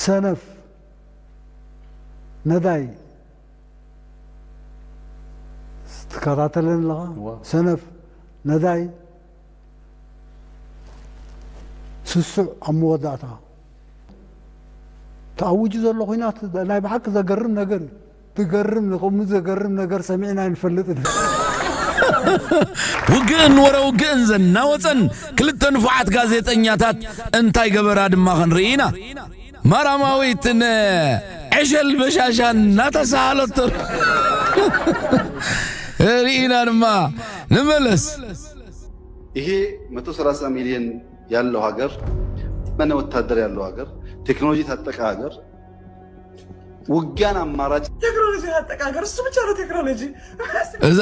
ሰነፍ ነዳይ ትከታተለን ኣለኻ? እዋ። ሰነፍ ነዳይ ስሱዕ ኣብ መወዳእታ ተኣዊጁ ዘሎ ኲናት ናይ ብሓቂ ዘገርም ነገር እዩ። ትገርም ንቕድሚ ዘገርም ነገር ሰሚዕና ኣይንፈልጥን። ውግእን ወረ ውግእን ዘናወፀን ክልተ ንፉዓት ጋዜጠኛታት እንታይ ገበራ ድማ ክንርኢ ኢና። ማራማዊት ንዕሸል በሻሻ እናተሳሃለቶ ርኢና ድማ ንመለስ። ይሄ መቶ ሠላሳ ሚሊዮን ያለው ሀገር፣ መነ ወታደር ያለው ሀገር፣ ቴክኖሎጂ የታጠቀ ሀገር፣ ውጊያን አማራጭ ቴክኖሎጂ የታጠቀ ሀገር እሱ ብቻ ነው ቴክኖሎጂ። እዛ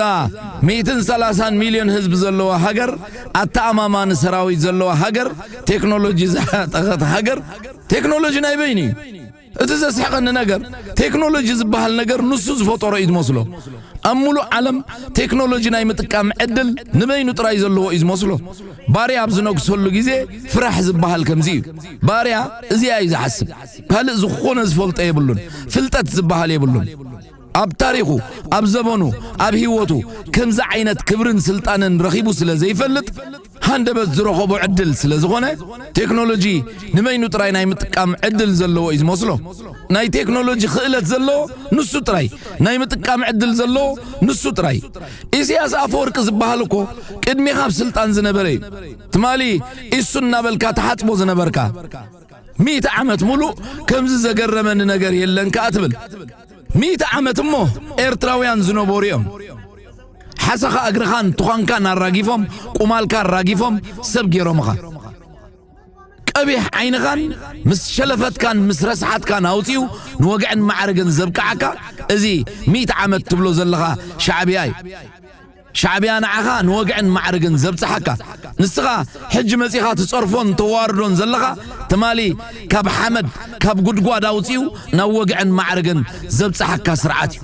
ሚእትን ሰላሳን ሚሊዮን ህዝቢ ዘለዋ ሃገር፣ ኣተኣማማኒ ሰራዊት ዘለዋ ሃገር፣ ቴክኖሎጂ ዝሓጠቐት ሃገር፣ ቴክኖሎጂ ናይ በይኑ እዩ። እቲ ዘስሕቐኒ ነገር፣ ቴክኖሎጂ ዝበሃል ነገር ንሱ ዝፈጠሮ እዩ ዝመስሎ። ኣብ ሙሉእ ዓለም ቴክኖሎጂ ናይ ምጥቃም ዕድል ንበይኑ ጥራይ ዘለዎ እዩ ዝመስሎ። ባርያ ኣብ ዝነግሰሉ ግዜ ፍራሕ ዝበሃል ከምዚ እዩ። ባርያ እዚኣ እዩ ዝሓስብ። ካልእ ዝኾነ ዝፈልጦ የብሉን። ፍልጠት ዝበሃል የብሉን። ኣብ ታሪኹ፣ ኣብ ዘበኑ፣ ኣብ ህይወቱ ከምዚ ዓይነት ክብርን ስልጣንን ረኺቡ ስለ ዘይፈልጥ፣ ሃንደበት ዝረኸቦ ዕድል ስለ ዝኾነ፣ ቴክኖሎጂ ንበይኑ ጥራይ ናይ ምጥቃም ዕድል ዘለዎ እዩ ዝመስሎ። ናይ ቴክኖሎጂ ክእለት ዘለዎ ንሱ ጥራይ፣ ናይ ምጥቃም ዕድል ዘለዎ ንሱ ጥራይ። ኢሳያስ ኣፈወርቂ ዝበሃል እኮ ቅድሚኻ ኣብ ስልጣን ዝነበረ እዩ። ትማሊ ኢሱ እናበልካ ትሓጽቦ ዝነበርካ። ሚእቲ ዓመት ሙሉእ ከምዚ ዘገረመኒ ነገር የለን ከኣ ትብል። ሚእቲ ዓመት እሞ ኤርትራውያን ዝነበሩ እዮም። ሓሰኻ እግርኻን ትዃንካን ኣራጊፎም፣ ቁማልካ ኣራጊፎም፣ ሰብ ገይሮምኻ። ቀቢሕ ዓይንኻን ምስ ሸለፈትካን ምስ ረስሓትካን ኣውጺኡ ንወግዕን ማዕርግን ዘብቅዓካ እዚ ሚእቲ ዓመት ትብሎ ዘለኻ ሻዕብያ እዩ። ሻዕብያ ንዓኻ ንወግዕን ማዕርግን ዘብጽሓካ። ንስኻ ሕጂ መጺኻ ትጸርፎን ተዋርዶን ዘለኻ ትማሊ ካብ ሓመድ ካብ ጉድጓድ ኣውጺኡ ናብ ወግዕን ማዕርግን ዘብጽሓካ ስርዓት እዩ።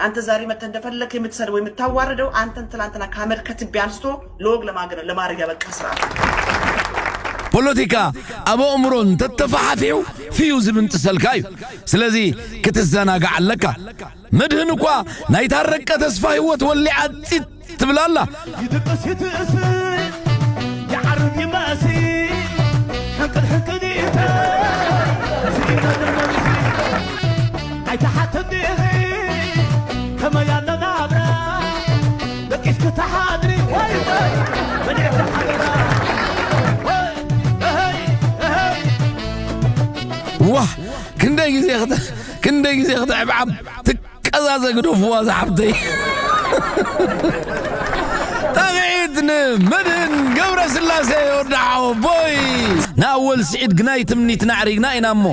አንተ ዛሬ መጥተህ እንደፈለክ የምትሰድበው የምታዋርደው አንተን ትላንትና ከአመድ ከትቢያ አንስቶ ለወግ ለማገ- ለማድረግ ያበቃ ስርዓት። ፖለቲካ ኣብ ኣእምሮ እንተተፋሓፊሑ ፍዩ ዝብንጥሰልካ እዩ። ስለዚ ክትዘናጋዕ ኣለካ። መድህን እኳ ናይ ታረቀ ተስፋ ህይወት ወሊዓ ፂት ትብል ኣላ። ይድቅስ ይትእስ ይዓርብ ይመሲ ሕንቅል ሕንቅል ይተ ስኢነ ደመሲ ኣይተሓተኒ ኢኺ ከመይ ኣሎ ናብራ ደቂስኪ ተሓድሪ ወይ ወይ በሊዕኪ ሓደራ ወይ እህይ እህይ ዋህ ክንደይ ግዜ ክተ- ክንደይ ግዜ ክትዕብዓብ ትቀዛዘ ግደፍዋ ዝሓፍተይ። ጣቕዒት ንመድህን ገብረ ስላሴ ወዲ ሓወቦይ። ንኣወል ስዒድ ግናይ ትምኒትና ኣዕሪግና ኢና እሞ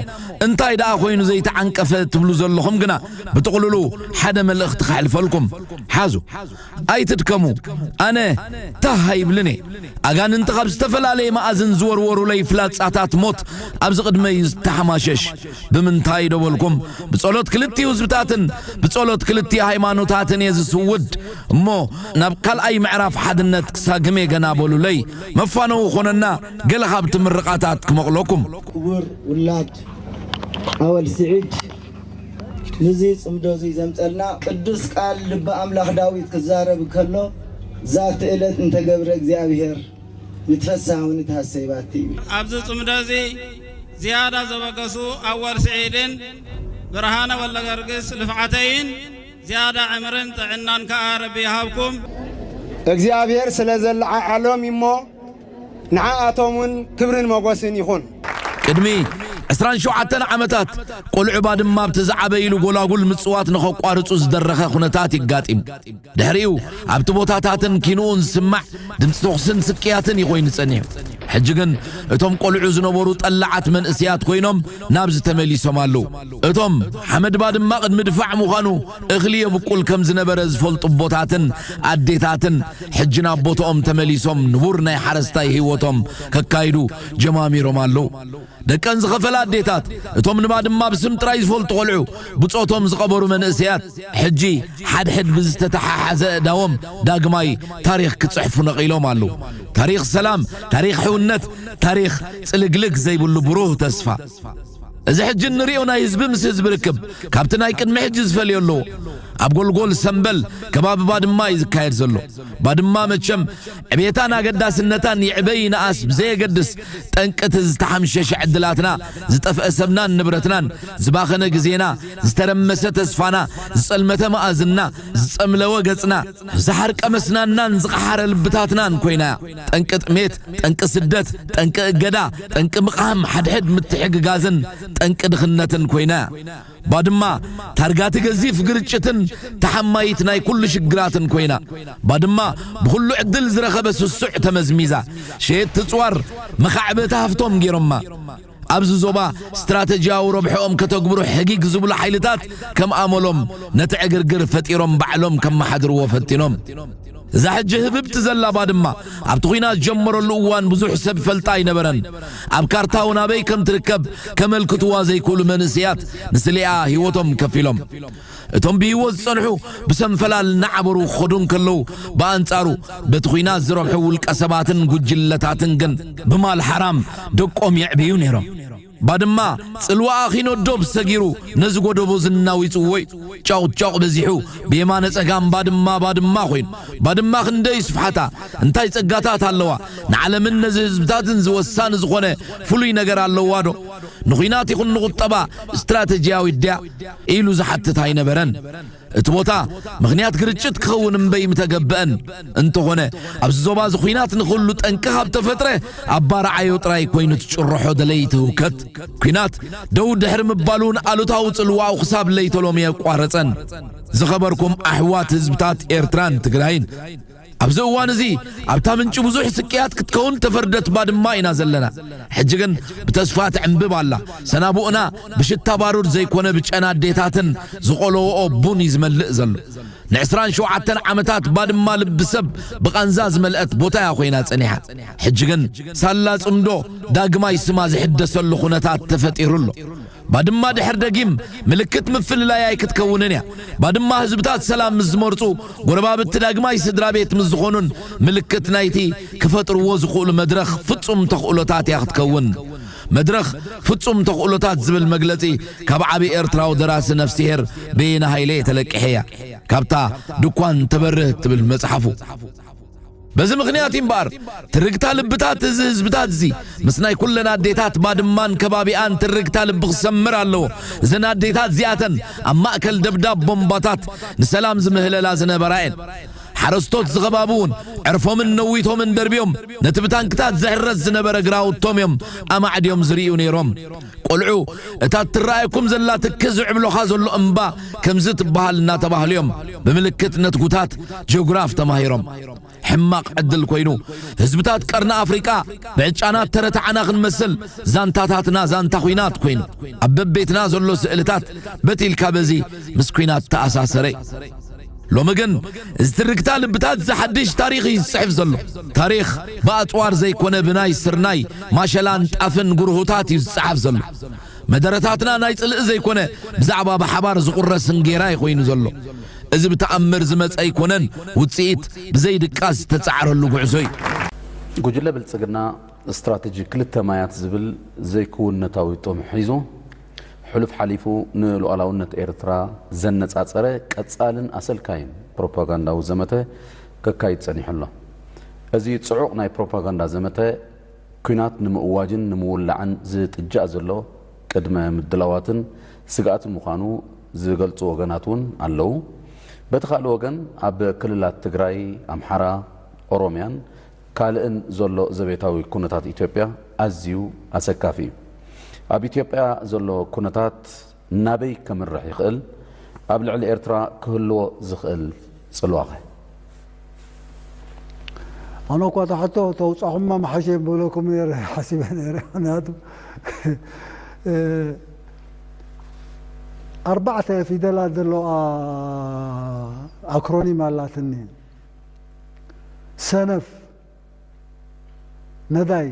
እንታይ ደኣ ኮይኑ ዘይተዓንቀፈ ትብሉ ዘለኹም ግና ብጥቕልሉ ሓደ መልእኽቲ ከሕልፈልኩም ሓዙ። ኣይትድከሙ። ኣነ ታህ ኣይብልን እየ። ኣጋንንቲ ካብ ዝተፈላለየ መኣዝን ዝወርወሩለይ ፍላጻታት ሞት ኣብዚ ቅድመይ ዝተሓማሸሽ። ብምንታይ ዶ በልኩም? ብጸሎት ክልቲኡ ህዝብታትን ብጸሎት ክልቲኡ ሃይማኖታትን እየ ዝስውድ። እሞ ናብ ካልኣይ ምዕራፍ ሓድነት ክሳግም እየ ገና በሉለይ። መፋነዊ ኾነና ገለ ካብቲ ምርቓታት ክመቕለኩም። ክቡር ውላድ ኣወል ስዒድ፣ ንዚ ጽምዶ እዚ ዘምጸልና ቅዱስ ቃል ልበ ኣምላኽ ዳዊት ክዛረብ ከሎ፣ ዛቲ እለት እንተገብረ እግዚኣብሔር ንትፈስሃ ወንትሃሰይ ባቲ እዩ። ኣብዚ ጽምዶ እዚ ዝያዳ ዘበገሱ ኣወል ስዒድን ብርሃነ ወልደገርግስ ልፍዓተይን ዝያዳ ዕምርን ጥዕናን ከኣ ረቢ ይሃብኩም። እግዚኣብሔር ስለ ዘለዓዓሎም እሞ ንዓኣቶም እውን ክብርን ሞጎስን ይኹን። ቅድሚ ዕስራን ሸውዓተን ዓመታት ቆልዑ ባድማ ኣብቲ ዝዓበይሉ ጎላጉል ምጽዋት ንኸቋርጹ ዝደረኸ ኩነታት ይጋጢም። ድሕሪኡ ኣብቲ ቦታታትን ኪንኡን ዝስማዕ ድምፂ ተኹስን ስቅያትን እዩ ኮይኑ ጸኒሑ። ሕጂ ግን እቶም ቆልዑ ዝነበሩ ጠላዓት መንእስያት ኮይኖም ናብዚ ተመሊሶም ኣለዉ። እቶም ሓመድ ባድማ ቅድሚ ድፋዕ ምዃኑ እኽሊ የብቁል ከም ዝነበረ ዝፈልጡ ኣቦታትን ኣዴታትን ሕጂ ናብ ቦታኦም ተመሊሶም ንቡር ናይ ሓረስታይ ህይወቶም ከካይዱ ጀማሚሮም ኣለዉ። ደቀን ዝኸፈላ ኣዴታት፣ እቶም ንባድማ ብስም ጥራይ ዝፈልጡ ቆልዑ፣ ብጾቶም ዝቐበሩ መንእሰያት፣ ሕጂ ሓድሕድ ብዝተተሓሓዘ ኣእዳዎም ዳግማይ ታሪኽ ክጽሕፉ ነቒሎም ኣለዉ። ታሪኽ ሰላም፣ ታሪኽ ሕውነት፣ ታሪኽ ጽልግልግ ዘይብሉ ብሩህ ተስፋ። እዚ ሕጂ እንርእዮ ናይ ህዝቢ ምስ ህዝቢ ርክብ፣ ካብቲ ናይ ቅድሚ ሕጂ ዝፈልዮ ኣለዎ። ኣብ ጎልጎል ሰምበል ከባቢ ባድማ እዩ ዝካየድ ዘሎ። ባድማ መቸም ዕቤታን ኣገዳስነታን ይዕበ ይንኣስ ብዘየገድስ፣ ጠንቂ እቲ ዝተሓምሸሸ ዕድላትና፣ ዝጠፍአ ሰብናን ንብረትናን፣ ዝባኸነ ግዜና፣ ዝተረመሰ ተስፋና፣ ዝጸልመተ መኣዝንና፣ ዝጸምለወ ገጽና፣ ዝሓርቀ መስናናን ዝቐሓረ ልብታትናን ኮይና እያ። ጠንቂ ጥሜት፣ ጠንቂ ስደት፣ ጠንቂ እገዳ፣ ጠንቂ ምቕሃም ሓድሕድ ምትሕግጋዝን ጠንቂ ድኽነትን ኮይና እያ። ባድማ ታርጋ እቲ ገዚፍ ግርጭትን ተሓማይት ናይ ኩሉ ሽግራትን ኮይና፣ ባድማ ብኹሉ ዕድል ዝረኸበ ስሱዕ ተመዝሚዛ፣ ሸየጥቲ ጽዋር መኻዕበቲ ሃፍቶም ገይሮማ። ኣብዚ ዞባ ስትራተጂያዊ ረብሕኦም ከተግብሩ ሕጊግ ዝብሉ ሓይልታት ከም ኣመሎም ነቲ ዕግርግር ፈጢሮም ባዕሎም ከመሓድርዎ ፈቲኖም። እዛ ሕጂ ህብብቲ ዘላ ባድማ ኣብቲ ኲናት ጀመረሉ እዋን ብዙሕ ሰብ ፈልጣ ኣይነበረን። ኣብ ካርታ እውን ኣበይ ከም ትርከብ ከመልክትዋ ዘይክእሉ መንእሰያት ንስሌኣ ህይወቶም ከፊሎም። እቶም ብህይወት ዝጸንሑ ብሰንፈላል እናዓበሩ ክኸዱ እንከለዉ፣ ብኣንጻሩ በቲ ኲናት ዝረብሑ ውልቀ ሰባትን ጉጅለታትን ግን ብማል ሓራም ደቆም የዕብዩ ነይሮም። ባድማ ጽልዋኣ ኺኖ ዶብ ሰጊሩ ነዚ ጎደቦ ዝናዊጽዎ እዩ። ጫቑጫቑ በዚሑ ብየማነ ጸጋም ባድማ ባድማ ኮይኑ። ባድማ ክንደይ ስፍሓታ፣ እንታይ ጸጋታት ኣለዋ፣ ንዓለምን ነዚ ህዝብታትን ዝወሳኒ ዝኾነ ፍሉይ ነገር ኣለዋ ዶ? ንኹናት ይኹን ንቁጠባ ስትራተጂያዊት ድያ? ኢሉ ዝሓትት ኣይነበረን። እቲ ቦታ ምኽንያት ግርጭት ክኸውን እምበይ ምተገብአን። እንተኾነ ኣብዚ ዞባ እዚ ኹናት ንኹሉ ጠንቂ ካብ ተፈጥረ ኣባርዓዮ ጥራይ ኮይኑ ትጭርሖ ደለይቲ ህውከት። ኲናት ደው ድሕሪ ምባሉን ኣሉታዊ ጽልዋኡ ክሳብ ለይተሎሚ የቋረጸን። ዝኸበርኩም ኣሕዋት ህዝብታት ኤርትራን ትግራይን፣ ኣብዚ እዋን እዚ ኣብታ ምንጪ ብዙሕ ስቅያት ክትከውን ተፈርደት ባድማ ኢና ዘለና። ሕጂ ግን ብተስፋ ትዕንብብ ኣላ። ሰናቡእና ብሽታ ባሩድ ዘይኮነ ብጨና ኣዴታትን ዝቆለወኦ ቡን እዩ ዝመልእ ዘሎ። ንዕስራን ሸውዓተን ዓመታት ባድማ ልቢ ሰብ ብቓንዛ ዝመልአት ቦታ እያ ኮይና ጸኒሓ። ሕጂ ግን ሳላ ጽምዶ ዳግማይ ስማ ዝሕደሰሉ ኩነታት ተፈጢሩ ኣሎ። ባድማ ድሕር ደጊም ምልክት ምፍልላይ ኣይክትከውንን እያ። ባድማ ህዝብታት ሰላም ምስ ዝመርጹ፣ ጎረባብቲ ዳግማይ ስድራ ቤት ምስ ዝኾኑን ምልክት ናይቲ ክፈጥርዎ ዝኽእሉ መድረኽ ፍጹም ተኽእሎታት እያ ክትከውን። መድረኽ ፍጹም ተኽእሎታት ዝብል መግለጺ ካብ ዓቢ ኤርትራዊ ደራሲ ነፍስሄር በየነ ሃይለ የተለቅሐ እያ። ካብታ ድኳን ተበርህ እትብል መጽሓፉ። በዚ ምኽንያት እምበኣር፣ ትርግታ ልብታት እዚ ህዝብታት እዚ ምስ ናይ ኩለን ኣዴታት ባድማን ከባቢኣን ትርግታ ልቢ ክሰምር ኣለዎ። እዘን ኣዴታት እዚኣተን ኣብ ማእከል ደብዳብ ቦምባታት ንሰላም ዝምህለላ ዝነበራ እየን። ሓረስቶት ዝኸባቢ እውን ዕርፎምን ነዊቶምን ደርብዮም ነቲ ብታንክታት ዝሕረስ ዝነበረ ግራውቶም እዮም ኣማዕድዮም ዝርእዩ ነይሮም። ቆልዑ፣ እታ እትረኣየኩም ዘላ ትኪ ዝዕብሎኻ ዘሎ እምባ ከምዚ ትበሃል እናተባህሉ እዮም ብምልክት ነትጉታት ጂኦግራፍ ተማሂሮም። ሕማቕ ዕድል ኮይኑ፣ ህዝብታት ቀርኒ ኣፍሪቃ ብዕጫና ተረታዕና ክንመስል፣ ዛንታታትና ዛንታ ኲናት ኮይኑ፣ ኣብ በቤትና ዘሎ ስእልታት በቲልካ በዚ ምስ ኲናት ተኣሳሰረ። ሎሚ ግን እዚ ትርግታ ልብታት ዝሓድሽ ታሪኽ እዩ ዝጽሕፍ ዘሎ። ታሪኽ ብኣጽዋር ዘይኮነ ብናይ ስርናይ፣ ማሸላን ጣፍን ጉርሁታት እዩ ዝጸሓፍ ዘሎ። መደረታትና ናይ ጽልኢ ዘይኮነ ብዛዕባ ብሓባር ዝቑረስ እንጌራ እዩ ኮይኑ ዘሎ። እዚ ብተኣምር ዝመጸ ኣይኮነን፣ ውጽኢት ብዘይድቃስ ዝተጻዕረሉ ጉዕዞ እዩ። ጉጅለ ብልጽግና ስትራተጂ ክልተ ማያት ዝብል ዘይክውንነታዊ ጥሙሕ ሒዙ፣ ሕሉፍ ሓሊፉ ንሉዓላውነት ኤርትራ ዘነጻጸረ ቀጻልን ኣሰልካይን ፕሮፓጋንዳዊ ዘመተ ከካይድ ጸኒሑ ኣሎ። እዚ ጽዑቕ ናይ ፕሮፓጋንዳ ዘመተ፣ ኲናት ንምእዋጅን ንምውላዕን ዝጥጃእ ዘሎ ቅድመ ምድላዋትን ስግኣትን ምዃኑ ዝገልጹ ወገናት እውን ኣለዉ። በቲ ካልእ ወገን፣ ኣብ ክልላት ትግራይ፣ ኣምሓራ፣ ኦሮምያን ካልእን ዘሎ ዘቤታዊ ኩነታት ኢትዮጵያ ኣዝዩ ኣሰካፊ እዩ። ኣብ ኢትዮጵያ ዘሎ ኩነታት ናበይ ከምርሕ ይኽእል? ኣብ ልዕሊ ኤርትራ ክህልዎ ዝኽእል ጽልዋኸ? ኣነ እኳ እታ ሕቶ ተውጻኹማ መሓሸ ምበለኩም ነይረ ሓሲበ ነይረ። ምኽንያቱ፣ እ፣ ኣርባዕተ ፊደላት ዘለዋ ኣክሮኒም ኣላትኒ። ሰነፍ፣ ነዳይ፣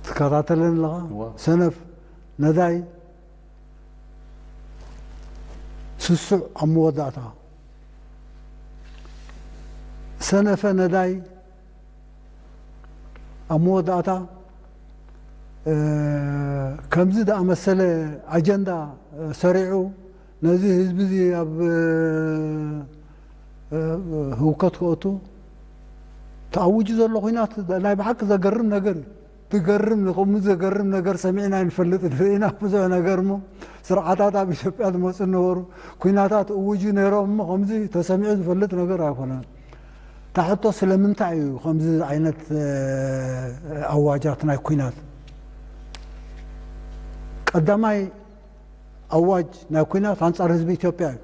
ትከታተለኒ ኣለኻ? ሰነፍ ነዳይ ስሱዕ ኣብ መወዳእታ ሰነፈ ነዳይ ኣብ መወዳእታ ከምዚ ዝኣመሰለ ኣጀንዳ ሰሪዑ ነዚ ህዝቢ እዚ ኣብ ህውከት ክእቱ ተኣውጁ ዘሎ ኹናት ናይ ብሓቂ ዘገርም ነገር እዩ። ትገርም ንኸምኡ ዘገርም ነገር ሰሚዕና ኣይንፈልጥን ኢና ብዙሕ ነገር እሞ ስርዓታት ኣብ ኢትዮጵያ ዝመፁ ነበሩ ኩናታት እውጁ ነይሮም እሞ ከምዚ ተሰሚዑ ዝፈልጥ ነገር ኣይኮነን። ታሕቶ ስለምንታይ እዩ ከምዚ ዓይነት ኣዋጃት ናይ ኩናት ቀዳማይ ኣዋጅ ናይ ኩናት ኣንፃር ህዝቢ ኢትዮጵያ እዩ።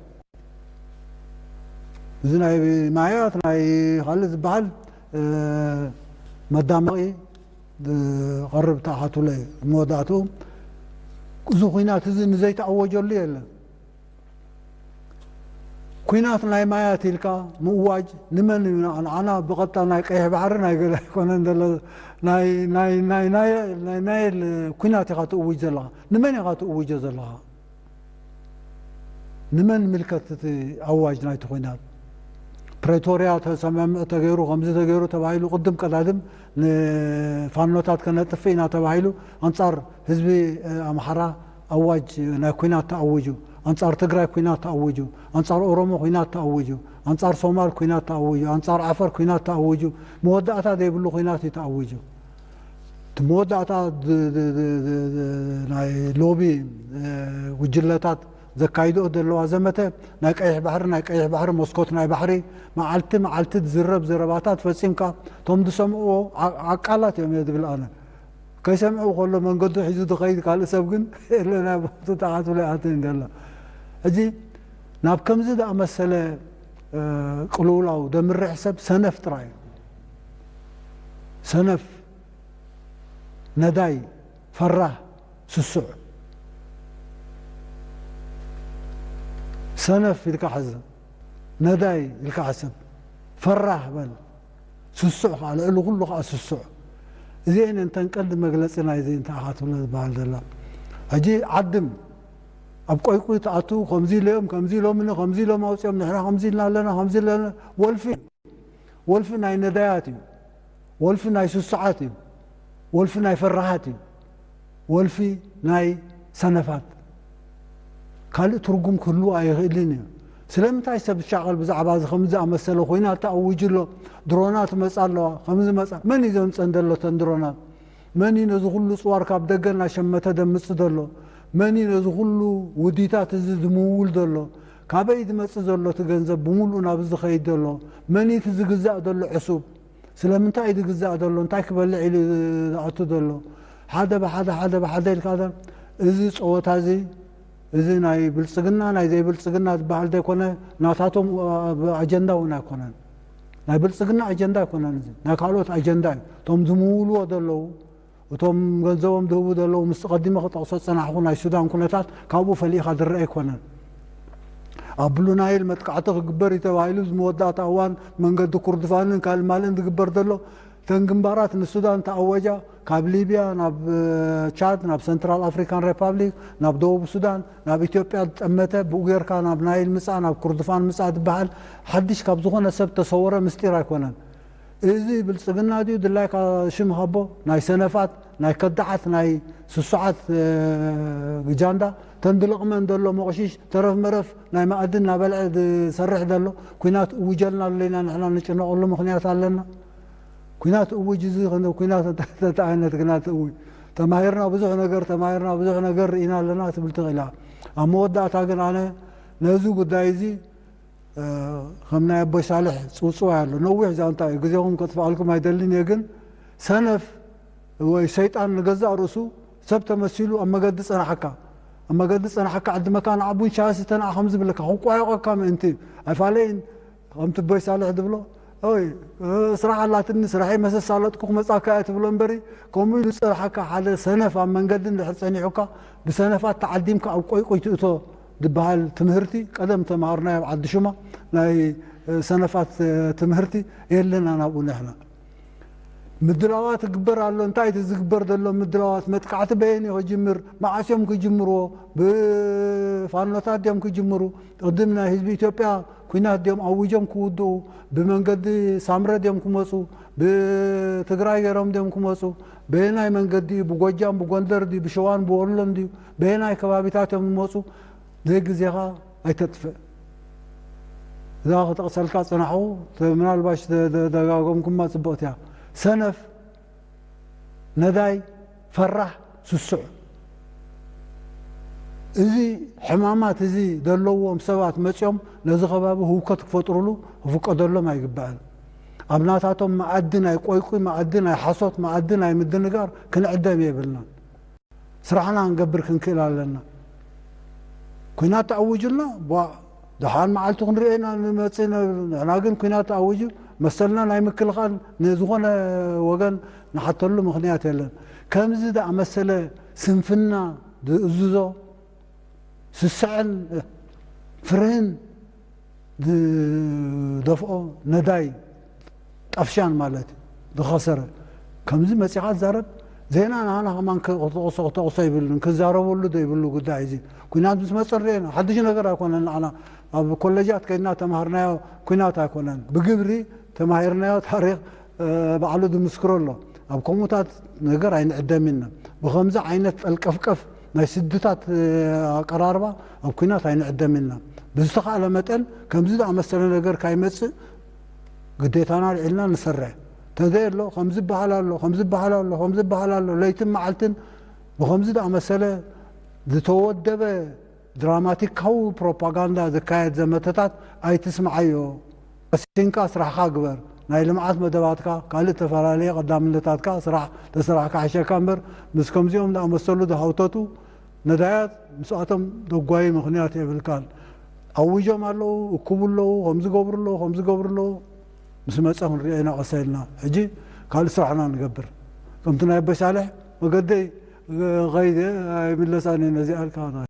እዚ ናይ ማያት ናይ ካልእ ዝበሃል መዳመቂ ዝቐርብ ተኣኻትሎ እዩ። መወዳእትኡ እዚ ኩናት እዚ ንዘይተኣወጀሉ የለን። ኩናት ናይ ማያት ኢልካ ምእዋጅ ንመን እዩ? ንዓና ብቐጥታ ናይ ቀይሕ ባሕሪ ናይ ገለ ኣይኮነን ዘሎ ናይ ናይ ናይ ናይ ናይ ኩናት ኢኻ ትእውጅ ዘለኻ። ንመን ኢኻ ትእውጆ ዘለኻ? ንመን ምልከት እቲ ኣዋጅ ናይቲ ኩናት? ፕሬቶርያ ተሰማምዕ ተገይሩ ከምዚ ተገይሩ ተባሂሉ ቅድም ቀዳድም ንፋኖታት ከነጥፍእ ኢና ተባሂሉ ኣንጻር ህዝቢ ኣምሓራ ኣዋጅ ናይ ኩናት ተኣዊጁ፣ ኣንጻር ትግራይ ኩናት ተኣዊጁ፣ ኣንጻር ኦሮሞ ኩናት ተኣዊጁ፣ ኣንጻር ሶማል ኩናት ተኣዊጁ፣ ኣንጻር ዓፈር ኩናት ተኣዊጁ፣ መወዳእታ ዘይብሉ ኩናት እዩ ተኣዊጁ። እቲ መወዳእታ ናይ ሎቢ ጉጅለታት ዘካይድኦ ዘለዋ ዘመተ ናይ ቀይሕ ባሕሪ ናይ ቀይሕ ባሕሪ መስኮት ናይ ባሕሪ መዓልቲ መዓልቲ ዝዝረብ ዘረባታት ፈጺምካ እቶም ዝሰምዕዎ ዓቃላት እዮም እየ ዝብል ኣነ። ከይሰምዑ ከሎ መንገዱ ሒዙ ዝኸይድ ካልእ ሰብ ግን የለ ናይ ቦቱ ተዓት ብሎ ይኣትን ዘሎ። ሕጂ ናብ ከምዚ ዝኣመሰለ ቅልውላው ዘምርሕ ሰብ ሰነፍ ጥራይ እዩ። ሰነፍ፣ ነዳይ፣ ፈራህ፣ ስሱዕ። ሰነፍ ኢልካ ሕዝ፣ ነዳይ ኢልካ ሕስብ፣ ፈራህ በል፣ ስሱዕ ከዓ ልዕሊ ኩሉ ከዓ ስሱዕ። እዚአን እንተን ቀንዲ መግለፂ ናይዚ እንታይ ኢኻ ትብሎ ዝበሃል ዘላ። ሕጂ ዓድም ኣብ ቆይቁይ ትኣቱ፣ ከምዚ ኢሎም ከምዚ ኢሎምኒ ከምዚ ኢሎም ኣውፅኦም ንሕና ከምዚ ኢልና ኣለና ከምዚ ኢልና ወልፊ ወልፊ ናይ ነዳያት እዩ። ወልፊ ናይ ስሱዓት እዩ። ወልፊ ናይ ፈራሃት እዩ። ወልፊ ናይ ሰነፋት። ካልእ ትርጉም ክህልዎ ኣይኽእልን እዩ። ስለምንታይ ሰብ ዝሻቐል ብዛዕባ እዚ ከምዚ ዝኣመሰለ ኮይና ተኣዊጁ ኣሎ። ድሮናት መፃ ኣለዋ። ከምዚ መፃ መን እዩ ዘምፀን ዘሎ ተን ድሮናት? መን እዩ ነዚ ኩሉ ፅዋር ካብ ደገ እናሸመተ ደምፅ ዘሎ? መን እዩ ነዚ ኩሉ ውዲታት እዚ ዝምውል ዘሎ? ካበይ ዝመፅእ ዘሎ እቲ ገንዘብ ብምሉእ ናብዚ ዝኸይድ ዘሎ? መን እዩ እቲ ዝግዛእ ዘሎ ዕሱብ? ስለምንታይ እዩ ዝግዛእ ዘሎ? እንታይ ክበልዕ ኢሉ ዝኣቱ ዘሎ? ሓደ ብሓደ ሓደ ብሓደ ኢልካ እዚ ፀወታ እዚ እዚ ናይ ብልፅግና ናይ ዘይብልፅግና ዝበሃል ዘይኮነ ናታቶም ኣጀንዳ እውን ኣይኮነን። ናይ ብልፅግና ኣጀንዳ ኣይኮነን። እዚ ናይ ካልኦት ኣጀንዳ እዩ። እቶም ዝምውልዎ ዘለዉ እቶም ገንዘቦም ዝህቡ ዘለዉ ምስ ቀዲመ ክጠቕሶ ዝፀናሕኹ ናይ ሱዳን ኩነታት ካብኡ ፈሊእኻ ዝረአ ኣይኮነን። ኣብ ብሉ ናይል መጥቃዕቲ ክግበር እዩ ተባሂሉ እዚ መወዳእታ እዋን መንገዲ ኩርድፋንን ካልእ ማልእን ዝግበር ዘሎ እተን ግንባራት ንሱዳን ተኣወጃ ካብ ሊብያ ናብ ቻድ ናብ ሰንትራል ኣፍሪካን ሪፓብሊክ ናብ ደቡብ ሱዳን ናብ ኢትዮጵያ ዝጠመተ ብኡ ጌርካ ናብ ናይል ምፃእ ናብ ኩርድፋን ምፃእ ዝበሃል ሓድሽ ካብ ዝኾነ ሰብ ተሰወረ ምስጢር ኣይኮነን። እዚ ብልፅግና ድዩ ድላይካ ሽም ሃቦ ናይ ሰነፋት ናይ ከዳዓት ናይ ስሱዓት ጃንዳ ተንድልቕመን ዘሎ መቕሽሽ ተረፍ መረፍ ናይ ማእድን እናበልዐ ዝሰርሕ ዘሎ ኩናት እውጀልና ኣሎ ኢና ንሕና ንጭነቐሉ ምኽንያት ኣለና። ኩናት እውጅ እዚ ኩናት ተተኣይነት ግናት እውጅ ተማሂርና ብዙሕ ነገር ተማሂርና ብዙሕ ነገር ርኢና ኣለና ትብል ትኽእል እያ። ኣብ መወዳእታ ግን ኣነ ነዚ ጉዳይ እዚ ከም ናይ ኣቦይ ሳልሕ ፅውፅዋይ ኣሎ ነዊሕ ዛንታ እዩ ግዜኹም ከጥፍኣልኩም ኣይደልን እየ ግን ሰነፍ ወይ ሰይጣን ንገዛእ ርእሱ ሰብ ተመሲሉ ኣብ መገዲ ፀናሓካ ኣብ መገዲ ፀናሓካ ዕድመካ ንዓ ቡን ሻሂ ስተ ንዓ ከም ዝብለካ ክቋየቐካ ምእንቲ ኣይፋለይን ከምቲ ኣቦይ ሳልሕ ዝብሎ ኦይ ስራሕ ኣላትኒ ስራሐይ መሰሳለጥኩ ክመፃካ እየ ትብሎ እምበሪ ከምኡ ኢሉ ዝፀናሓካ ሓደ ሰነፍ ኣብ መንገዲ እንድሕር ፀኒሑካ ብሰነፋት ተዓዲምካ ኣብ ቆይቆይ ትእቶ ዝበሃል ትምህርቲ ቀደም ተምሃርናዮ ኣብ ዓዲ ሹማ ናይ ሰነፋት ትምህርቲ የለና ናብኡ ንሕና ምድላዋት ይግበር ኣሎ። እንታይ እቲ ዝግበር ዘሎ ምድላዋት? መጥቃዕቲ በየን እዩ ክጅምር? መዓስ እዮም ክጅምርዎ? ብፋኖታት ድዮም ክጅምሩ? ቅድም ናይ ህዝቢ ኢትዮጵያ ኲናት ድዮም ኣዊጆም ክውድኡ? ብመንገዲ ሳምረ ድዮም ክመፁ? ብትግራይ ገይሮም ድዮም ክመፁ? በየናይ መንገዲ እዩ? ብጎጃም፣ ብጎንደር ድዩ? ብሸዋን ብወሎን ድዩ? በየናይ ከባቢታት እዮም ዝመፁ? ዘይግዜኻ ኣይተጥፍእ። እዛ ክጠቕሰልካ ጽናሕኹ፣ ምናልባሽ ደ-፣ ደ-፣ ደጋገምኩማ ጽብቕቲ እያ። ሰነፍ፣ ነዳይ፣ ፈራሕ፣ ስሱዕ። እዚ ሕማማት እዚ ዘለዎም ሰባት መጺኦም ነዚ ከባቢ ህውከት ክፈጥሩሉ ክፍቀደሎም ኣይግባእን። ኣብ ናታቶም መኣዲ ናይ ቆይቁይ፣ መኣዲ ናይ ሓሶት፣ መኣዲ ናይ ምድንጋር ክንዕደም የብልናን። ስራሕና ክንገብር ክንክእል ኣለና። ኲናት ተኣዊጁልና፣ ቧ፣ ደሓን መዓልቲ ክንሪኦ ኢና ንመጽእ ኢና። ንሕና ግን ኲናት ተኣዊጁ መሰልና ናይ ምክልኻል ንዝኾነ ወገን ንሓተሉ ምኽንያት የለን። ከምዚ ዝኣመሰለ ስንፍና ዝእዝዞ ስስዐን ፍርህን ዝደፍኦ ነዳይ ጠፍሻን ማለት እዩ፣ ዝኸሰረ። ከምዚ መጺኻ ትዛረብ፣ ዜና ንሃና ከማን ክተቕሶ፣ ክተቕሶ ይብሉን፣ ክዛረበሉ ዶ ይብሉ ጉዳይ እዚ። ኲናት ምስ መጸ ርኤና፣ ሓድሽ ነገር ኣይኮነን ንዓና። ኣብ ኮለጃት ከይድና ተማሃርናዮ ኲናት ኣይኮነን። ብግብሪ ተማሂርናዮ ታሪኽ፣ እ፣ ባዕሉ ዝምስክሮ ኣሎ። ኣብ ከምኡታት ነገር ኣይንዕደም ኢና። ብኸምዚ ዓይነት ጠልቀፍቀፍ ናይ ስድታት፣ እ፣ ኣቀራርባ ኣብ ኲናት ኣይንዕደም ኢና። ብዝተኻእለ መጠን ከምዚ ዝኣመሰለ ነገር ካይመጽእ ግዴታና ኣልዒልና ንሰርሕ። ተዘይ ኣሎ፣ ከምዚ ይበሃል ኣሎ፣ ከምዚ ይበሃል ኣሎ፣ ከምዚ ይበሃል ኣሎ፣ ለይትን መዓልትን ብኸምዚ ዝኣመሰለ ዝተወደበ ድራማቲካዊ ፕሮፓጋንዳ ዝካየድ ዘመተታት ኣይትስምዓዮ። ቀሲንካ ስራሕኻ ግበር። ናይ ልምዓት መደባትካ፣ ካልእ እተፈላለየ ቀዳምነታትካ ስራሕ ተሰራሕካ ይሕሸካ እምበር፣ ምስ ከምዚኦም ዝኣመሰሉ ዝሃውተቱ ነዳያት ምስኣቶም ደጓዪ ምኽንያት የብልካን። ኣዊጆም ኣለዉ፣ እክቡ ኣለዉ፣ ከምዚ ገብሩ ኣለዉ፣ ከምዚ ገብሩ ኣለዉ። ምስ መጸ ክንሪኦ ኢና ቀስ ኢልና። ሕጂ ካልእ ስራሕና ንገብር። ከምቲ ናይ ኣቦይ ሳልሕ መገደይ ከይደ ኣይምለሳን እየ ነዚኣ ኢልካ